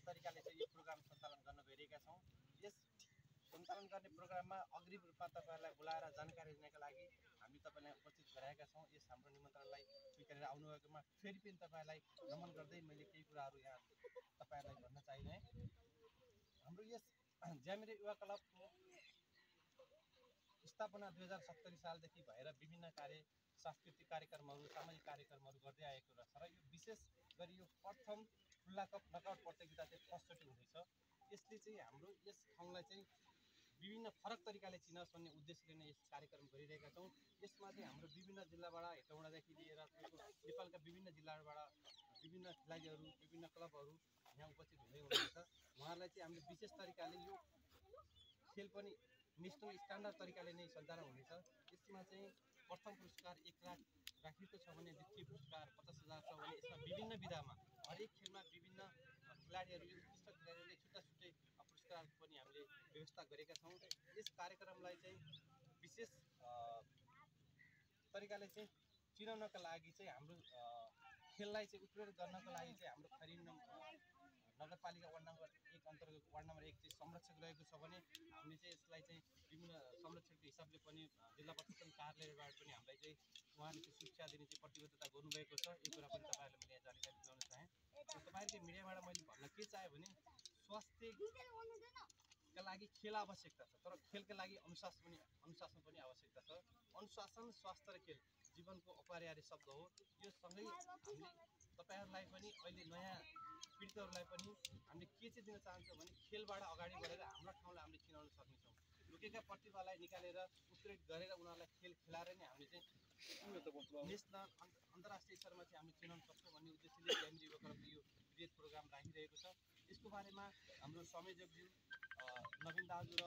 तरिकाले चाहिँ यो प्रोग्राम सञ्चालन गर्न गइरहेका छौँ। यस सञ्चालन गर्ने प्रोग्राममा अग्रिम रूपमा तपाईँहरूलाई बोलाएर जानकारी दिनका लागि हामी तपाईँलाई उपस्थित गराएका छौँ। यस हाम्रो निमन्त्रणलाई स्वीकारेर आउनुभएकोमा फेरि पनि तपाईँहरूलाई नमन गर्दै मैले केही कुराहरू यहाँ तपाईँहरूलाई भन्न चाहिरहेँ। हाम्रो यस ज्यामिरे युवा क्लबको स्थापना 2070 सालदेखि भएर विभिन्न सांस्कृतिक कार्यक्रमहरू, सामाजिक कार्यक्रमहरू गर्दै आएको रहेछ र यो विशेष गरी यो प्रथम खुल्ला कप नकआउट प्रतियोगिता चाहिँ फर्स्टचोटि हुँदैछ। यसले चाहिँ हाम्रो यस ठाउँलाई चाहिँ विभिन्न फरक तरिकाले चिनाओस् भन्ने उद्देश्यले नै यस कार्यक्रम गरिरहेका छौँ। यसमा चाहिँ हाम्रो विभिन्न जिल्लाबाट हेटौँडादेखि लिएर नेपालका विभिन्न जिल्लाबाट विभिन्न खेलाडीहरू, विभिन्न क्लबहरू यहाँ उपस्थित हुनुहुन्छ। उहाँहरूलाई चाहिँ हामीले विशेष तरिकाले यो खेल पनि नेसनल स्ट्यान्डर्ड तरिकाले नै सञ्चालन हुनेछ। यसमा चाहिँ प्रथम पुरस्कार 1 लाख राखिएको छ भने द्वितीय पुरस्कार 50,000 छ भने यसमा विभिन्न विधामा हरेक खेलमा विभिन्न खेलाडीहरूले उत्कृष्ट खेलाडीहरूले छुट्टा छुट्टै पुरस्कारको पनि हामीले व्यवस्था गरेका छौँ। यस कार्यक्रमलाई चाहिँ विशेष तरिकाले चाहिँ चिनाउनका लागि चाहिँ हाम्रो खेललाई चाहिँ उत्प्रेरित गर्नको लागि चाहिँ हाम्रो खरिन नगरपालिका वार्ड नम्बर 1 अन्तर्गत वार्ड नम्बर 1 चाहिँ संरक्षक रहेको छ भने हामीले चाहिँ यसलाई चाहिँ विभिन्न संरक्षकको हिसाबले पनि जिल्ला प्रशासन कार्यालयबाट पनि हामीलाई चाहिँ उहाँले चाहिँ शिक्षा दिने चाहिँ प्रतिबद्धता गर्नुभएको छ। यो कुरा पनि तपाईँहरूले मैले यहाँ जानकारी दिलाउन चाहेँ। तपाईँहरूको मिडियाबाट मैले भन्न के चाहेँ भने स्वास्थ्यका लागि खेल आवश्यकता छ, तर खेलका लागि अनुशासन पनि आवश्यकता छ। अनुशासन, स्वास्थ्य र खेल जीवनको अपरिहार्य शब्द हो। यो सँगै हामीले तपाईँहरूलाई पनि अहिले नयाँ पीडितहरूलाई पनि हामीले के चाहिँ दिन चाहन्छौँ भने खेलबाट अगाडि बढेर हाम्रो ठाउँलाई हामीले चिनाउन सक्नेछौँ। लुकेका प्रतिभालाई निकालेर उत्प्रेरित गरेर उनीहरूलाई खेल खेलाएर नै हामीले चाहिँ नेसनल अन्तर्राष्ट्रिय स्तरमा चाहिँ हामीले चिनाउन सक्छौँ भन्ने उद्देश्यले ज्यामिरे युवा क्लबले यो विशेष प्रोग्राम राखिरहेको छ। यसको बारेमा हाम्रो संयोजकज्यू नवीन दाजु र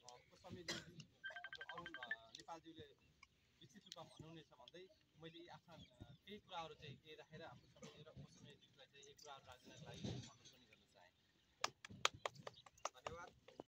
उपसंयोजकज्यू हाम्रो अरुण नेपालज्यूले विस्तृत रूपमा भन्नुहुनेछ भन्दै मैले आफ्ना केही कुराहरू चाहिँ राखेर हाम्रो संयोजक